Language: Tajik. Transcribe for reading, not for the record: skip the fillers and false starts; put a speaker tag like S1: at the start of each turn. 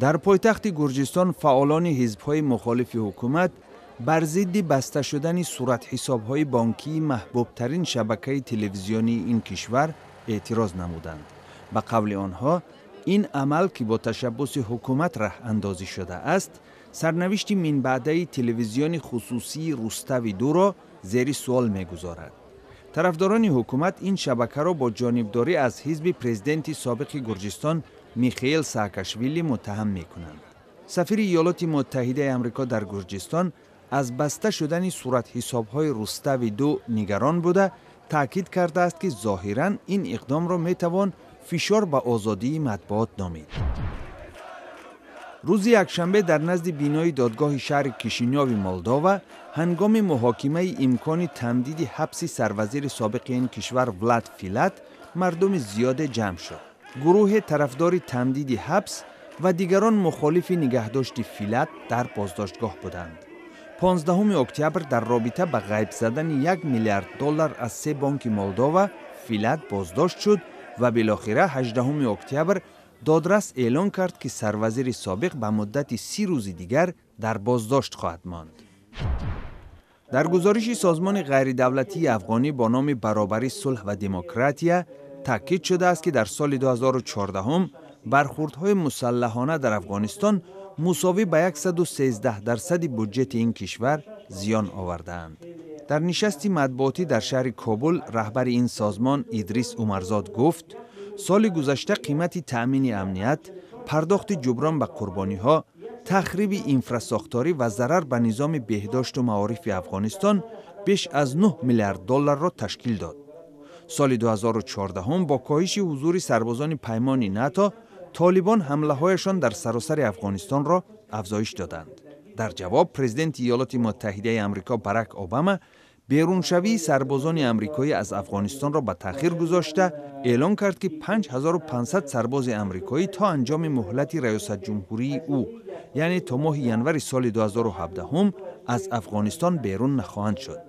S1: Дар пойтахти Гурҷистон фаъолони ҳизбҳои мухолифи ҳукумат бар зидди баста шудани суратҳисобҳои бонкии маҳбубтарин шабакаи телевизионии ин кишвар эътироз намуданд. Ба қавли онҳо, ин амал, ки бо ташаббуси ҳукумат раҳандозӣ шудааст, сарнавишти минбаъдаи телевизиони хусусии Рустави дуро зери суол мегузорад. Тарафдорони ҳукумат ин шабакаро бо ҷонибдорӣ аз ҳизби президенти собиқи Гурҷистон Михаил Саакашвили муттаҳам мекунанд. Сафири Иёлоти Муттаҳидаи Амрико дар Гурҷистон аз баста шудани суратҳисобҳои Рустави ду нигарон буда, таъкид кардааст, ки зоҳиран ин иқдомро метавон фишор ба озодии матбуот номид. Рӯзи якшанбе дар назди бинои додгоҳи шаҳри Кишинёви Молдова ҳангоми муҳокимаи имкони тамдиди ҳабси сарвазири собиқи ин кишвар Влад Филат мардуми зиёде ҷамъ шуд. Гурӯҳе тарафдори тамдиди ҳабс ва дигарон мухолифи нигаҳдошти Филат дар боздоштгоҳ буданд. 15 октябр дар робита ба ғайб задани 1 миллиард доллар аз се бонки Молдова Филат боздошт шуд ва билохира 18 октябр додрас эълон кард, ки сарвазири собиқ ба муддати 30 рӯзи дигар дар боздошт хоҳад монд. Дар гузориши созмони ғайридавлатии афғонӣ бо номи «Баробарӣ, сулҳ ва демократия» таъкид шудааст, ки дар соли 2014 бархурдҳои мусаллаҳона дар Афғонистон мусовӣ ба 113 дарсади буҷети ин кишвар зиён овардаанд. Дар нишасти матбуотӣ дар шаҳри Кобул раҳбари ин созмон Идрис Умарзод гуфт, соли гузашта қимати таъмини амният, пардохти ҷуброн ба қурбониҳо, тахриби инфрасохторӣ ва зарар ба низоми беҳдошту маорифи Афғонистон беш аз 9 миллиард долларро ташкил дод. Соли 2014 бо коҳиши ҳузури сарбозони паймони НАТО толибон ҳамлаҳояшон дар саросари Афғонистонро афзоиш доданд. Дар ҷавоб президенти Иёлоти Муттаҳидаи Амрико Барак Обама беруншавии сарбозони амрикоӣ аз Афғонистонро ба таъхир гузошта, эълон кард, ки 5500 сарбози амрикоӣ то анҷоми муҳлати раёсатҷумҳурии ӯ, яъне то моҳи январи соли 2017, аз Афғонистон берун нахоҳанд шуд.